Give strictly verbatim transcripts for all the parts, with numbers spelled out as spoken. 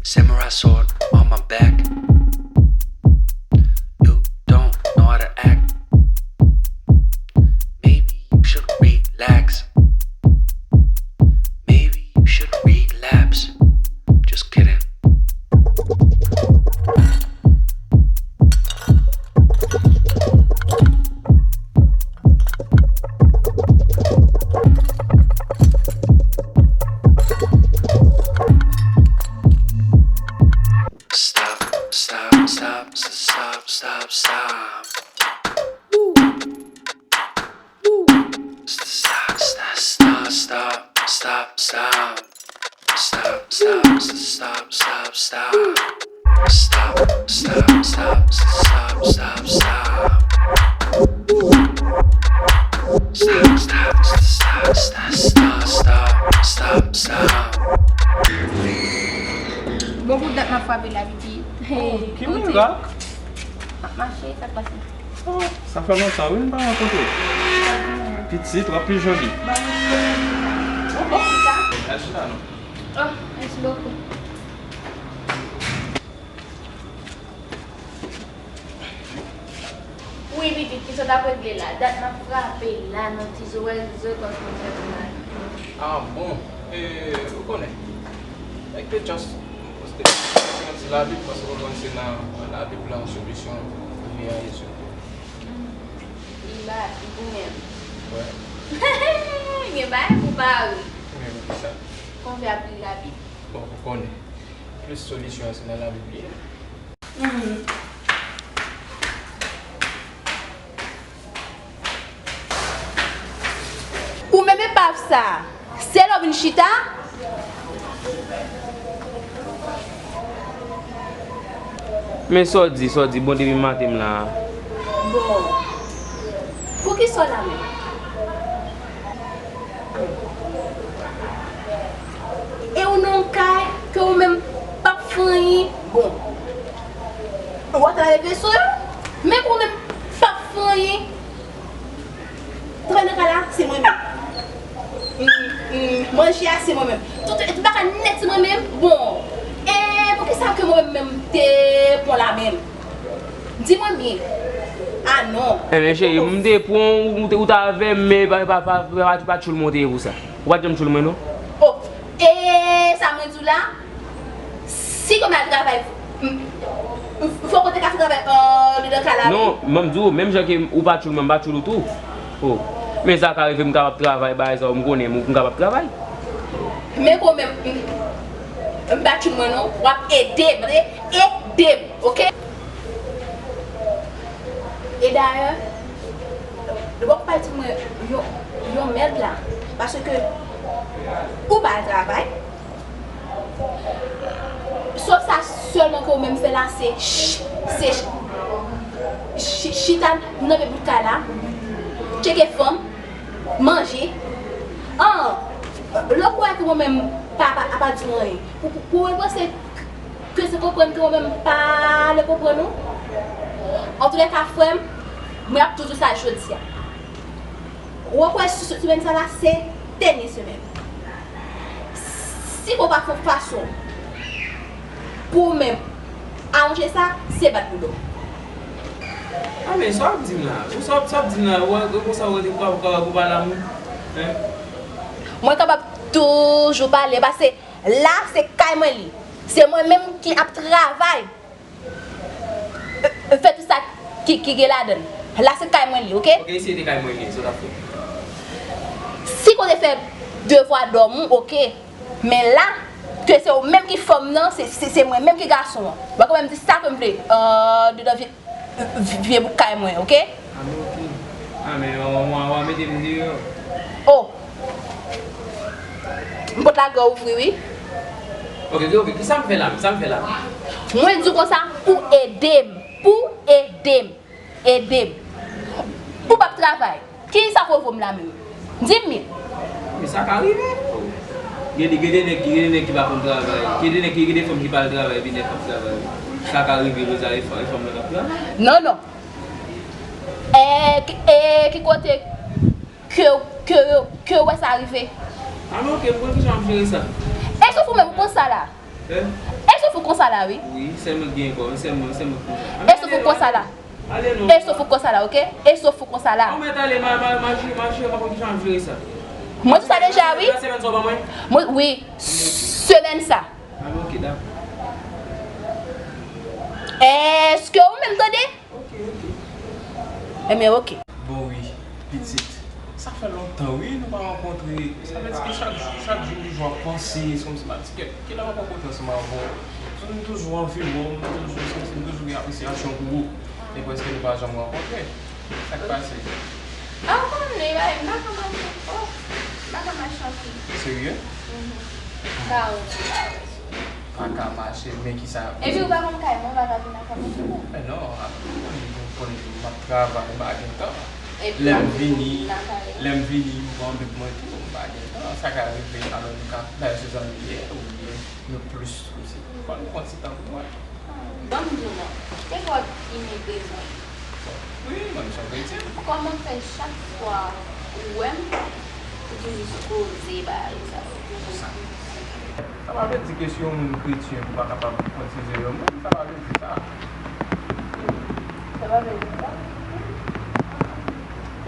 Samurai sword on my back. You don't know how to act. Maybe you should relax. Maybe you should relapse. Just kidding. Stop, stop, stop, stop, stop, stop. Woo. Woo. Stop, stop, stop, stop, stop, stop. Stop, stop, stop, stop, stop, stop. Stop, stop, stop, stop, stop, stop, stop. Stop, stop, stop, stop, stop, stop, stop, stop. Bon, pou dat m ap frape la, pitit. Hey, ki mirak? M ap mache, sa k pase? Oh, sa fè lontan, wi, n pa rankontre. Pitit, w ap pi joli. Bon, bon, chita. Al chita, non. Oh, mèsi bokou. Wi, pitit, kisa w t ap regle la? Dat m ap frape la nan ti zòrèy, zòrèy pa konn fè pou mwen. Ah, bon. E, ou konnen. Nèg te just poste yon ti Labib, paske ou konn se nan, nan Labib la solisyon vi a ye sou. Hmm. Li Labib ou menm? Wè. Gen bagay pou pare. Men poukisa? Konn fè ap li Labib. Bon, ou konnen. Plis solisyon an se nan Labib li ye. Hmm. Ou menm epav sa, se lè w vin chita? Men sa w di, sa w di, bon, depi maten m la. Bon, poukisa w la menm? E ou nan yon kay ke ou menm p ap fè anyen, bon. Ou ap lave veso yo, men ke ou menm p ap fè anyen. Travay nan kay la, se mwen menm. Mm, mm, manje a, se mwen menm. Tout, tout bagay nèt, se mwen menm. Bon, e poukisa ke mwen menm te pran la menm? Di mwen byen. Ah non. Enben, cheri, m te pran w, ou te, ou t avè m, men pa, pa, pa, pa, pa tchoul mwen w te ye pou sa. Ou pa t janm tchoul mwen, non. Oh, e sa mwen di w la, si ke m al travay, m, m, fòk ou te ka fè travay andedan kay la, wi. Non, m di w, menm jan ke ou pa tchoul mwen, m pa tchoul ou tou. Oh, men sa ka rive m kapab travay, bagay sa yo, m konnen m, m kapab travay. Men kanmenm, m, m pa tchoul mwen, non. W ap ede m, tande? Ede m. Ok? E dayè, ou poko pral di mwen yon, yon mèd la, paske ou pa al travay. Sòf sa sèlman ke ou menm fè la, se ch-, se ch-, ch-, chita nan pye bout kay la, tcheke fanm, manje. An, lè w kwè ke mwen menm pa, pa, pa di anyen, pou, pou, pou mwen panse ke se konprann ke mwen menm pa vle konprann ou. Antoulèka, frè m, mwen ap toujou sa jodi a. Ou wè, se-, semèn sa la, se dènye semèn. Si ou pa fè fason pou ou menm aranje sa, se bat pou do. Ah, men sa w ap di m la? Ou sa, sa w ap di m la? Ou wè, konsa ou wè, ou pa, ou pa, ou pa lanmou? Hein? Mwen kapab toujou pale, paske la, se kay mwen li. Se mwen menm ki ap travay. Fè tout sa ki, ki gen ladan l. La se kay mwen li, ok? Ok, si se te kay mwen li, sa w t ap fè? Si kote fè devwa dòm ou, ok. Men la, ke se ou menm ki fanm nan, se, se, se mwen menm ki gason an. Mwen kanmenm di sa ke m vle, andedan vye, vye bout kay mwen, ok? Ah, men ok. Ah, men w, w, w a mete m deyò. Oh! M pot lage w ouvri, wi. Ok, ok, ok. Kisa m fè la? Sa m fè la? Mwen di w konsa, pou ede m. Pou ede m. Ede m. Ou p ap travay. Kiyès k ap voye m la menm? Di m byen. Men sa ka rive. Gen de, gen de nèg, gen de nèg ki pa konn travay. Gen de nèg ki, gen de fanm ki pa al travay, epi nèg k ap travay. Sa ka rive, Rosa, e fanm, e fanm nan k ap travay. Non, non. E, e ki kote ke, ke, ke w wè sa rive? Ah, men ok, m konn kijan m ap jere sa. Èske w fou menm pou sa la? Hein? Èske w fou Konsa la, wi. Wi, sèl mwen k gen kò, sèl mwen, sèl mwen k konsa. E souf ou konsa la. Ale non. E souf ou konsa la, oke? E souf ou konsa la. Ou mèt ale, ma, ma, ma jere, ma jere, ma konn kijan m jere sa. Mwen di sa deja, wi. Semèn sa w ban mwen? Mwen, wi, semèn sa. Ale, oke, dakò. Èske ou menm tande? Oke, oke. Enben, oke. Bon, wi, pitit. Sa fè lontan, wi, nou pa rankontre. Sa vle di ke chak jou, chak jou, jou ap vanse, se kòmsi m ap di, kè, kilè m ap rankontre ansanm avè w? M toujou anvi wè w, m toujou, se kòmsi m toujou gen apresyasyon pou ou. E prèske nou pa janm rankontre. Sa k pase? Ah, ou konnen, bagay, m pa ka mache. Oh, m pa ka mache anpil. Serye? Mhm. Ba ou, ba ou. Pa ka mache, men kisa? Epi ou pa konn kay mwen, ou pa ka vin nan kay mwen tou. Men non, a, ou konnen tou, m ap travay, m pa gen tan. Lè m vini, lè m vini, m pran bib mwen tou, m pa gen tan. Sa ka rive, alò nou ka, dayè se zanmi nou ye, oubyen nou plis osi. Fò nou pran ti tan pou nou wè. Ban m di w non, se God ki mete mwen. Wi, mwen, m se yon kretyen. Kòman fè chak fwa ou wè m, ou toujou sipoze bagay sa yo? Sa pa vle di ke si yon moun kretyen, ou pa kapab pran size yon moun, sa pa vle di sa. Sa pa vle di sa.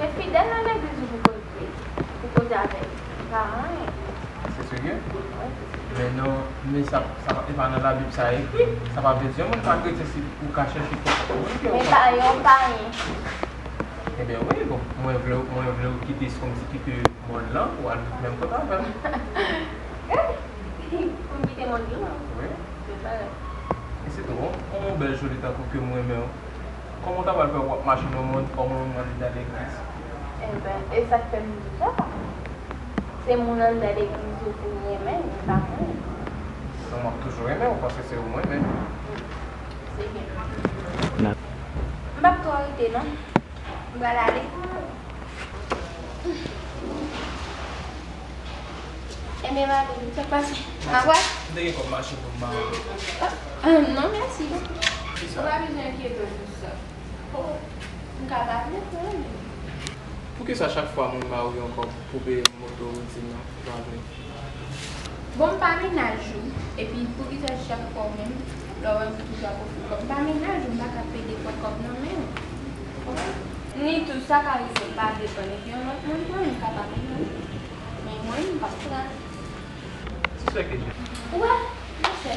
Se fidèl nan legliz ou pou koze, pou koze avè l. Pa anyen. Se serye? Wi, se serye. Men non, men sa, sa pa, e pa nan Labib sa ekri. Sa pa vle di yon moun pa kretyen si ou ka chèche konprann moun ke ou... Men pa yon payen. Ebyen wi, bon, mwen vle, mwen vle w kite, se kòmsi kite mòn lan, ou al viv menm kote avè m. Pou m kite mòn lan? Wi. Se pa... E se tou, yon, yon bèl joli tankou ke m renmen w. Kòman w ta pral fè w ap mache nan mòn, kòman yon moun anndan legliz? Enben, e sa k fè m di w sa? Se moun anndan legliz yo pou m renmen, men pa mwen. Non, m ap toujou renmen w, paske se ou m renmen. Se byen. M p ap twò rete, non. M pral ale. Ebyen, madanm, sa k pase? Avwa. M te gen kòb mache pou m ba ou. Ah, ah, non, mèsi. Ou pa bezwen enkyete w pou sa. Oh, m ka pa vle pou ou menm. Poukisa chak fwa moun ba ou yon kòb pou peye moto ou di non, ou pa vle? Bon, m pa mennaj ou. Epi poukisa chak fwa ou menm, lè w wè m toujou ap ofri w kòb? M pa mennaj ou, m pa ka pede pran kòb nan men w. Konprann? Ni tou sa ka rive m pa vle pran epi yon lòt moun pran l, m ka pa mennaj ou. Men mwen, m p ap pran. Ti sè ke je. Ou wè, monchè.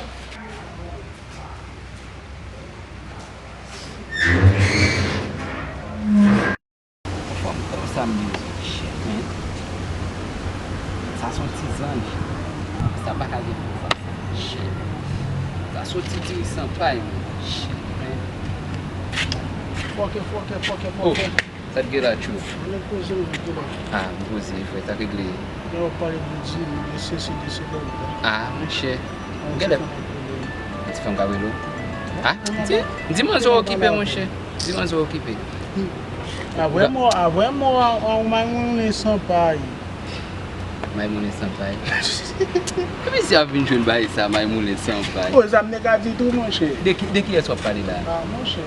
Fò m, sa m bezwen, chèf, men. Sa se yon ti zanj. Sa pa ka gen fòs sa. Chèf. Sa se yon ti diri san pay, men. Chèf, men. Fòkè, fòkè, fòkè, fòkè. Sa t gen la, tchou? Mwen poze m vit, non. Ah, m poze, frè, sa k regle? Lè w ap pale de di, de sesi, de segòm. Ah, monchè. Genlè ti fanm k ap rele w. Ah, di, di manzè w okipe, monchè. Di manzè w okipe. Avè mò, avè mò, a, a, Maymounen san pay. Maymounen san pay. Kòman si ap vin jwenn bagay sa, Maymounen san pay? Bon, sa m te ka di tou, monchè. De ki, de kiyès w ap pale la? Ah, monchè.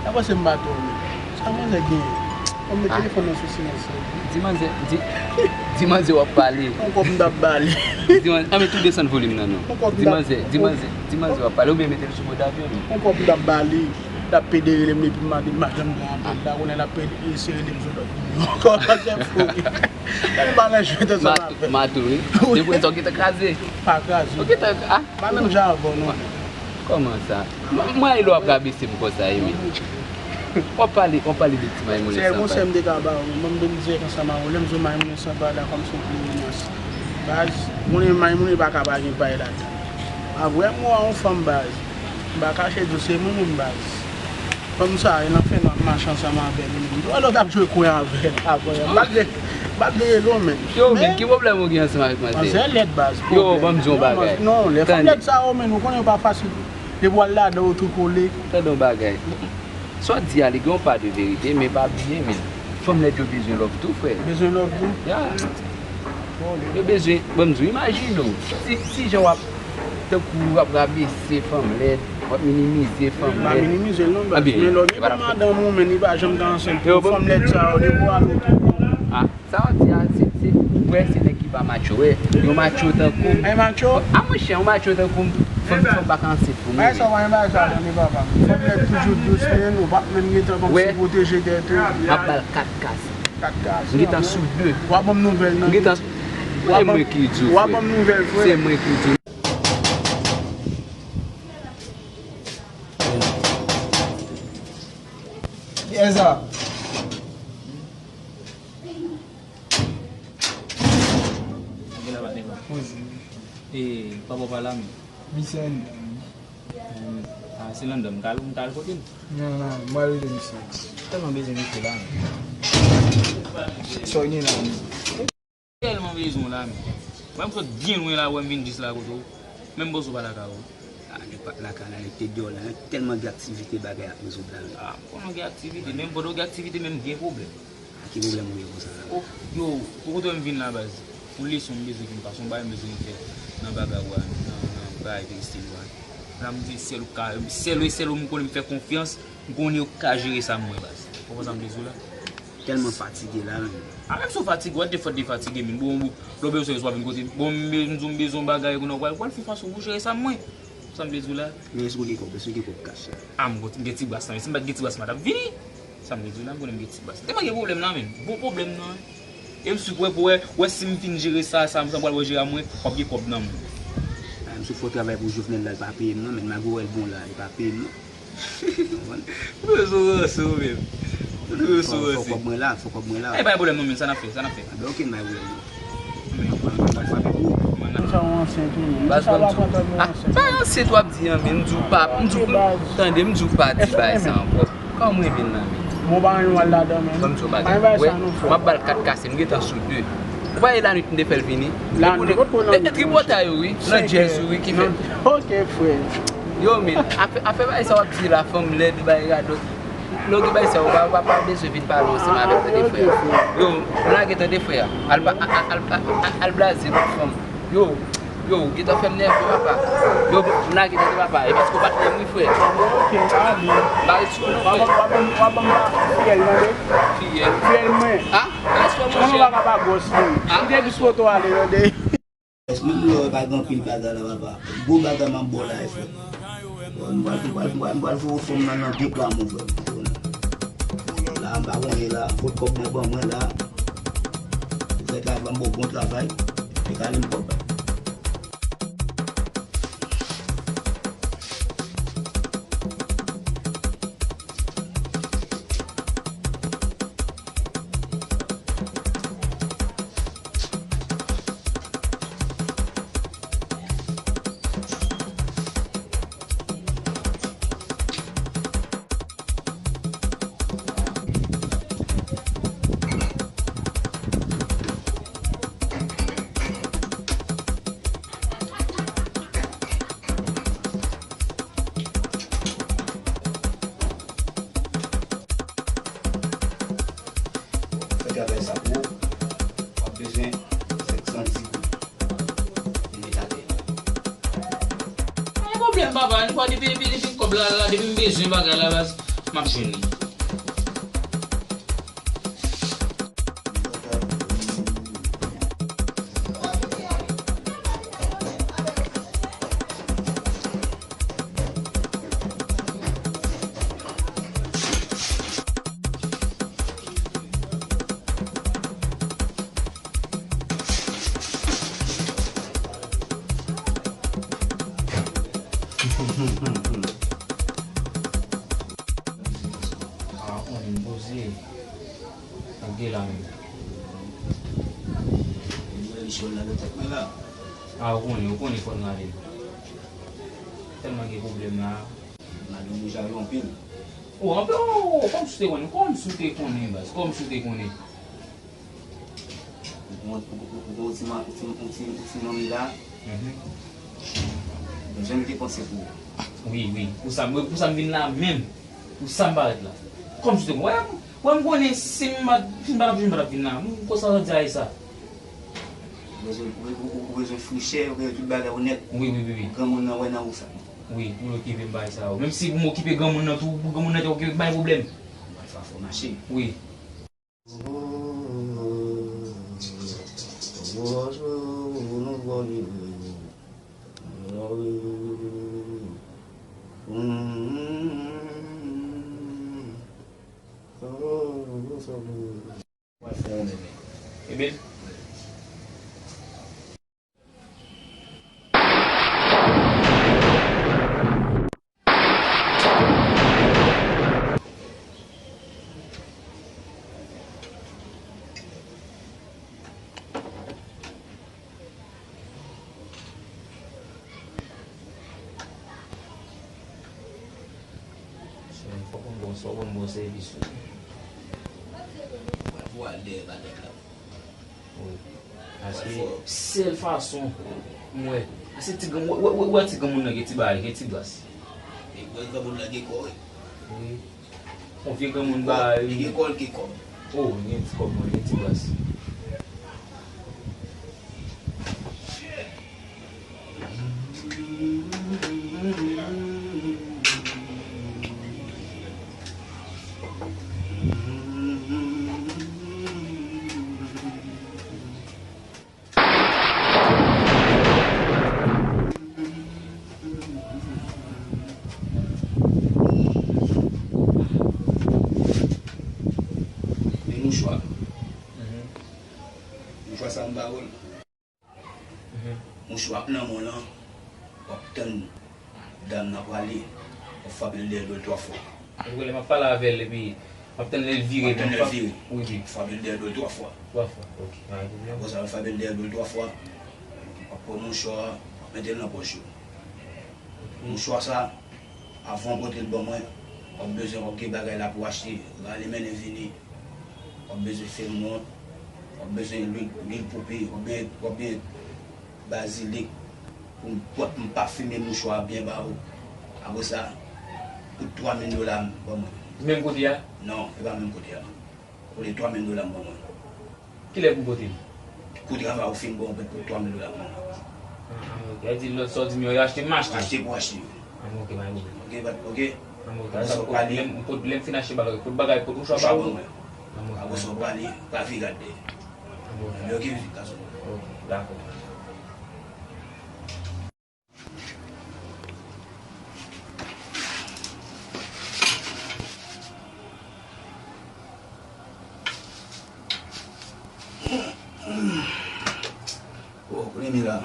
Sa panse m pa dòmi. Sa manzè gen? Bon, m met telefòn nan sou silans. Di manzè, di, di manzè w ap pale. Yon kòb m t ap ba li. Di manzè, anben tou desann volim nan non. Yon kòb m t ap... Di manzè, di manzè, di manzè w ap pale oubyen mete l sou mòd avyon non. Yon kòb m t ap ba li, l ap pede rele m epi m mande madanm nan apèl la, kounye a l ap pede eseye rele m sou lòt nimewo ankò. Sa se fou. Tèlman nan jwèt ansanm avè m. Mato, mato, wi. Depi w wè sa w gentan kraze. Pa kraze. Ou gentan, ah. Pa menm jan avè w non. Kòman sa? M, mwen e lè w ap rabese m konsa, Emil. W ap pale, w ap pale de ti Maymounen san pay. Sèl konsèy m te ka ba w, mwen menm m te di ansanm avè w, lè m di w Maymounen san pay la, kòmsi yon pleonans. Baz, konnen Maymounen pa ka pa gen pay ladan. Avè m wè yon fanm, baz. M pa kache di w, se mwen menm, baz. Fanm sa, e nan fè nwa ap mache ansanm avè l, menm. Ou wè lè w t ap jwe kwen avè l, avè l. M pa t vle, m pa t vle rele w, menm. Yo, men ki pwoblèm ou gen ansanm avèk manzè? Manzè lèd, baz. Yo, ban m di w yon bagay. Non, lè fanm lèd sa yo, menm, ou konnen yo pa fasil. Depi w al ladan yo tou kole. Tande yon bagay. Sa w di a, li gen yon pa de verite, men pa bliye, men fanm lèd yo bezwen love tou, frè. Bezwen love tou? Ya. Yo bezwen, bon, m di w, imajine w, si, si jan w ap, tankou w ap rabese fanm lèd, w ap minimize fanm lèd. M pa minimize l non, baz. Men lè w gen madanm ou, men li pa janm ka ansent pou fanm lèd sa yo, depi w ale ou tou. Ah, sa w di a, se, se, ou wè, se nèg ki Pa macho, wi. Yon macho tankou m. Ay macho? A, monchè, yon macho tankou m. Fò m, fò m pa ka ansent pou mwen. Ay, sa w pa gen bagay sa, tande papa. Fanm nèg toujou dous, men nou pa menm gen tan kòmsi pwoteje tèt ou. M ap ba l kat kase. Kat kase. M gentan sou de. W ap ban m nouvèl, non? M gentan. Se mwen ki di w, frè. W ap ban m nouvèl, frè. Se mwen ki di w. Kiyès sa? Poze. E, papa w pa la menm? Misye anndan. Hmm, a, se anndan m ka al, m ka al kote l. Non, non, m pral rele misye. Tèlman bezwen misye la menm. Sa w gen la menm? Tèlman bezwen w la menm. Wè m sot byen lwen la, wè m vin jis la kote w. Menm bòs ou pa lakay ou. A, nèg pa t lakay la, nèg te deyò la, nèg tèlman gen aktivite bagay ap rezoud la menm. A, m konnen w gen aktivite, men m pandan w gen aktivite menm m gen pwoblèm. A, ki pwoblèm ou gen konsa la? O, yo, pou kote m vin la baz, yon leson m bezwen ki m pase, yon bagay m bezwen fè nan bagay ou a, nan, nan bagay Peristil ou a. La m di sèl ou ka, sèl ou e sèl ou m konnen m fè konfyans, m konnen ou ka jere sa mwen baz. Ou konprann sa m vle di w la? Tèlman fatige la menm. A, menm si w fatige, what the fuck de fatige menm. Bon, bon, lè w bezwen sa w vin kote m. Bon, m, m di w m bezwen yon bagay, kounye a w pral, w pral fè fason pou w jere sa mwen. Sa m vle di w la. Men èske w gen kòb? Èske w gen kòb kach la? A, m gon, m gen ti bas la, men si m pa t gen ti bas, m pa t ap vini. Sa m vle di w la, m konnen m gen ti bas. Te pa gen pwoblèm la menm. Bon pwoblèm nan. E m si w kwè pou wè, wè si m fin jere sa, sa, sa m pral wè jere a mwen, w ap gen kòb nan men w. A, m si w fè yon travay pou Jovenel la, l pa peye m non, men malgre w wè l bon la, li pa peye m non. Ou bezwen ranse ou menm. Ou bezwen ranse. Fò kòb mwen la, fò kòb mwen la. E pa gen pwoblèm non, men sa n ap fè, sa n ap fè. A, ben, oke, m bay pwoblèm non. Baz, kòm tou. A, pa ansent w ap di an, men m di w pa, m di w, tande, m di w pa di bagay sa ankò. Kòman w vin nan men? Bon, pa anyen w al ladan, men. Kòm tou bagay. Wè, m ap ba l kat kase, m gentan sou de. Ou pa wè lannuit m te fè l vini? Lannuit, kot pou lannuit? E tripotay ou wi, nan djèz ou wi ki fè. Oke, frè. Yo, men, afè, afè bagay sa w ap di la, fanm lèd, bagay radòt. Lè w gen bagay sa, ou pa, ou pa, pa bezwen vin pale ansanm avè m, tande, frè. Yo, m lage, tande, frè. Al, al, al, al, al blaze lòt fanm. Yo, yo, ou gentan fè m nève, papa. Yo, m lage tande, papa. E paske w patnè m wi, frè. Oke, ale. Pa ret sou non, frè. W ap ban m, w ap ban m fiyèl, tande? Fiyèl. Fiyèl mwen. A? Pa ret sou mwen, monchè. Mwen pa ka pa gwòs li. A? M te di sou woto ale, tande? Menm lè w wè pa gen anpil bagay la, papa. Gwo bagay m ap ba w la, frè. Bon, m pral, m pral, m pral, m pral voye fanm nan nan de bra mwen, frè. La, m pa konnen la, kot kòb mwen ban mwen la. Ou fè travay, m ba w bon travay. Epi ale m kòb la. Fè travay sa pou ou. W ap bezwen senk san di goud. Li met atè. Pa gen pwoblèm, papa. Li pa depi, depi, depi kòb la, la, depi m bezwen bagay la, baz, m ap jwenn li. A, on poze. Ak de la menm. Mwen li chòl la nan tèt mwen la. A, ou konnen, ou konnen fò n rale l. Tèlman gen pwoblèm la. Madanm ou jaloux anpil. O, anpil, o, kòmsi w te konnen, kòmsi w te konnen, baz, kòmsi w te konnen. Ou, ou, ou, ou, ou gon ti man-, ou ti, ou ti, ou ti manmi la. Mhm. Mwen janm te panse pou ou. Wi, wi. Pou sa, mwen, pou sa m vin la menm. Pou sa m parèt la. Kòmsi w te konnen. Wè, wè, m konnen si m pa, si m pa t ap jwenn, m pa t ap vin la. M konsa di a e sa. Ou bezwen, ou, ou, ou, ou bezwen frichè, ou bezwen tout bagay onèt. Wi, wi, wi, wi. Granmoun nan wè nan ou sa. Wi, pou l okipe m bay sa yo. Menm si pou m okipe granmoun nan tou, pou granmoun nan te okipe m bay pwoblèm. Alfa fò mache. Wi. Ebyen. Fòk ou bon, fòk ou bon sèvis wi. Bravo al dèyè bagay la. Wi. Paske sèl fason m wè, se ti granmoun, wè, wè, wè, wè ti granmoun nan gen ti bagay, gen ti bras. E wè granmoun nan gen kò wi. Wi. Yon vye granmoun ba li. Li gen kò, li gen kòb. Oh, li gen ti kòb, mwen, li gen ti bras. Men mouchwa. Mhm. Mouchwa sa m ba ou l. Mhm. Mouchwa ap nan men w lan, w ap tann dam nan prale, w ap frape l dèyè do l twa fwa. Ou konnen m ap pale avè l epi m ap tann lè l vire. W ap tann lè l vire. Wi, wi. Frape l dèyè do l twa fwa. Twa fwa, ok. Pa gen pwoblèm. Apre sa, w ap frape l dèyè do l twa fwa. W ap pran mouchwa a, w ap mete l nan pòch ou. Ok. Mouchwa sa, avan w pote l ban mwen, w ap bezwen, w ap gen bagay la pou w achte, rale mennen vini. W ap bezwen fèmwont, w ap bezwen lwil, lwil pope, w ap gen, w ap gen bazilik pou m, pou m pafime mouchwa a byen ba ou. Apre sa, tout twa mil dola m ban mwen. Menm kote a? Non, e pa menm kote a. Ou vle twa mil dola m ban mwen. Kilè pou m pote l? Kou travay ou fin bon, ou pèt pou twa mil dola m ban mwen. Ah, ah, ok. Sa di lòt sa w di m yo, yo achte, m achte. Achte pou achte yo. Ah, ok, pa gen pwoblèm. Ok, pa, ok. Ah, ok. Apre sa, w prale. Lè m, lè m fin achte bagay, pot bagay, pot mouchwa ba ou. Mouchwa ban mwen. Ah, ok. Apre sa, w prale, pa vire gade. Ah, ok. Ok, gason. Ok, dakò. Oh, kounye m ye la.